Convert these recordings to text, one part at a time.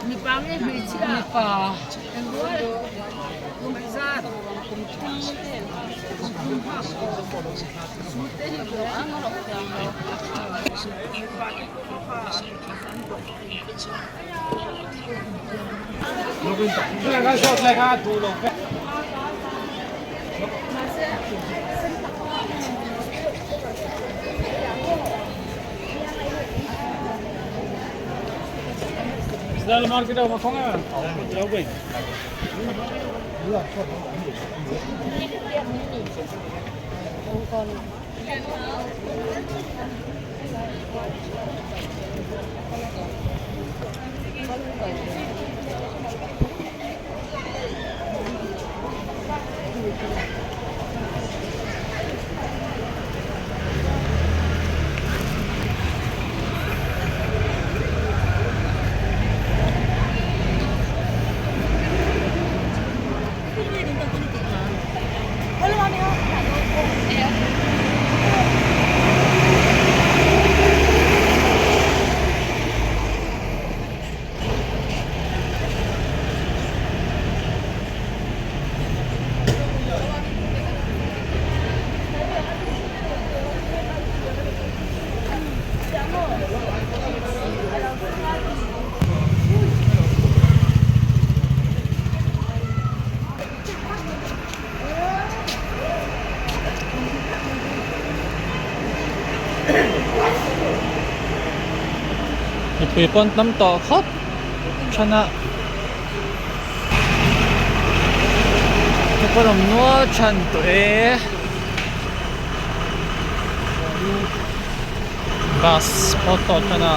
Mipa. Mipui pawn tam tawh khawp than a pawn awm nual than tawh e bus pawh tawh than a.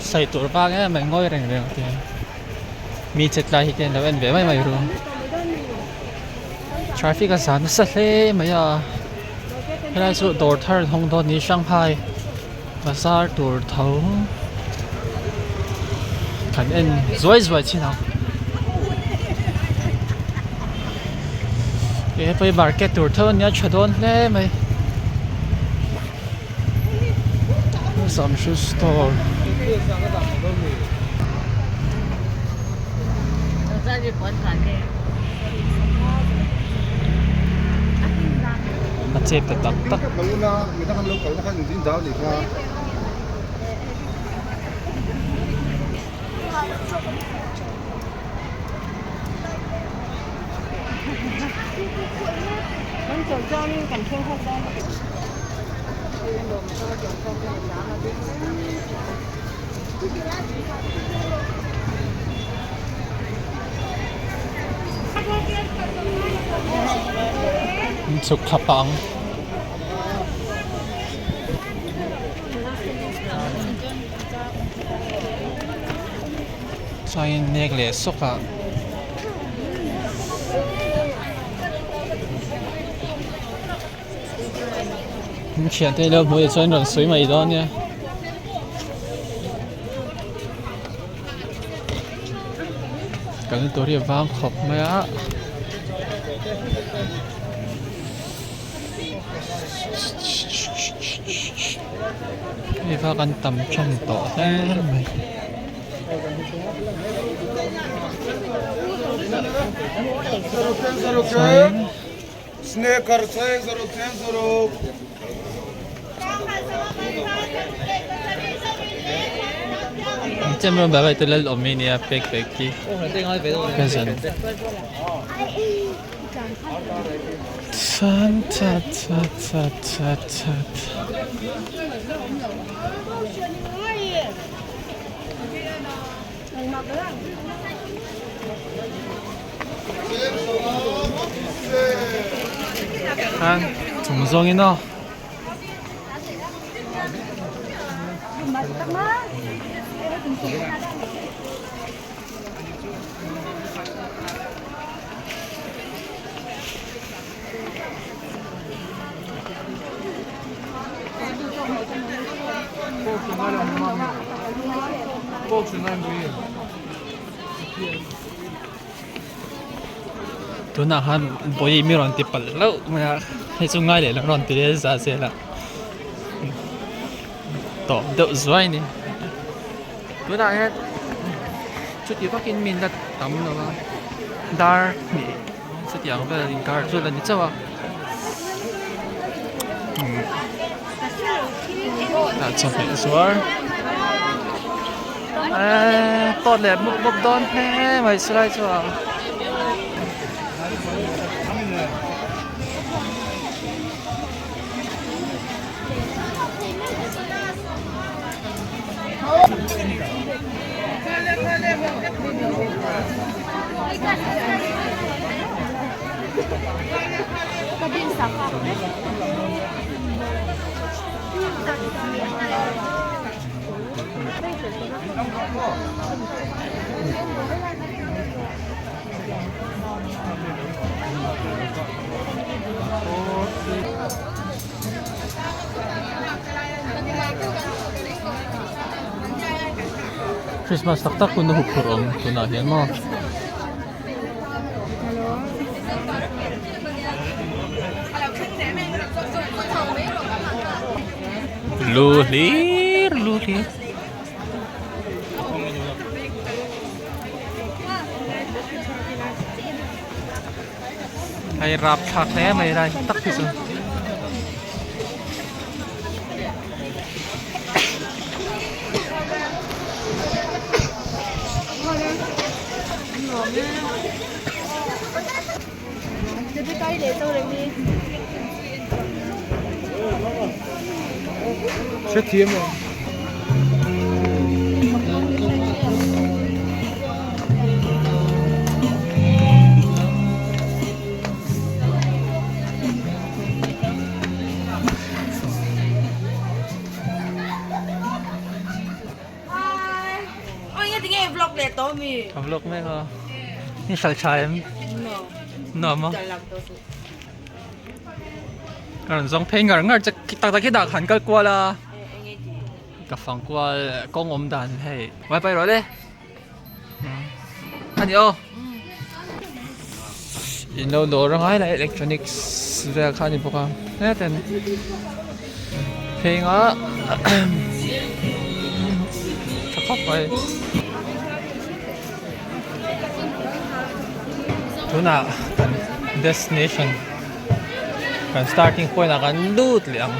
Sawi tur vang em mai ngawi reng reng te mi che tlai hi te an lo en ve mai mai ru traffic a zan nasa hle mai a helai chu dawr thar an hawng dawn a ni Shanghai bazar tur tho kan en zuai zuai chin ang he pawh hi market tur tho ania tha dawn hle mai. Samshu store. A chep ta tak tak. Chhuk thla pang. Chuanin nek leh sawk ah An thiante ilo hmuh leh chuan rawn sawi mai dawn nia. Kalna tur hi a vang khawp mai a. Hei vak an tam than tawh hle mai. Chuan. Ang chem rawng ber te lal awm hi nia pek pek khi cousin Chan cha cha cha cha cha. Khan chung zawngin aw. Tunah khan vawi mi rawn ti palh hlauh mai a hei chu ngai leh lo rawn ti leh za zel a tawp deuh zuai a ni tunah hian chuti vakin mi la tam lo a dar hnih chutiang vel inkar chu la ni chauh a ah chawhmeh zuar eee tawt leh mup mup dawn hle mai silai chu a. Christmas tak tak hun a hup phurh awm tunah hian maw. Lu hlir lu hlir. Hei rap thlak hle mai lai tak hi chu. Ka vlog mek a ni hral tha em nuam a ka rawn zawng phei ngar ngar che tak tak hi dah khan kal kual a ka fang kual kawng awm dan hei wifi rawh le. A ni aw. In lo dawr a ngai la electronics vel kha a ni bawk a heten pheng a tha khawp mai. Tunah kan destination kan starting point ah kan lut leh ang.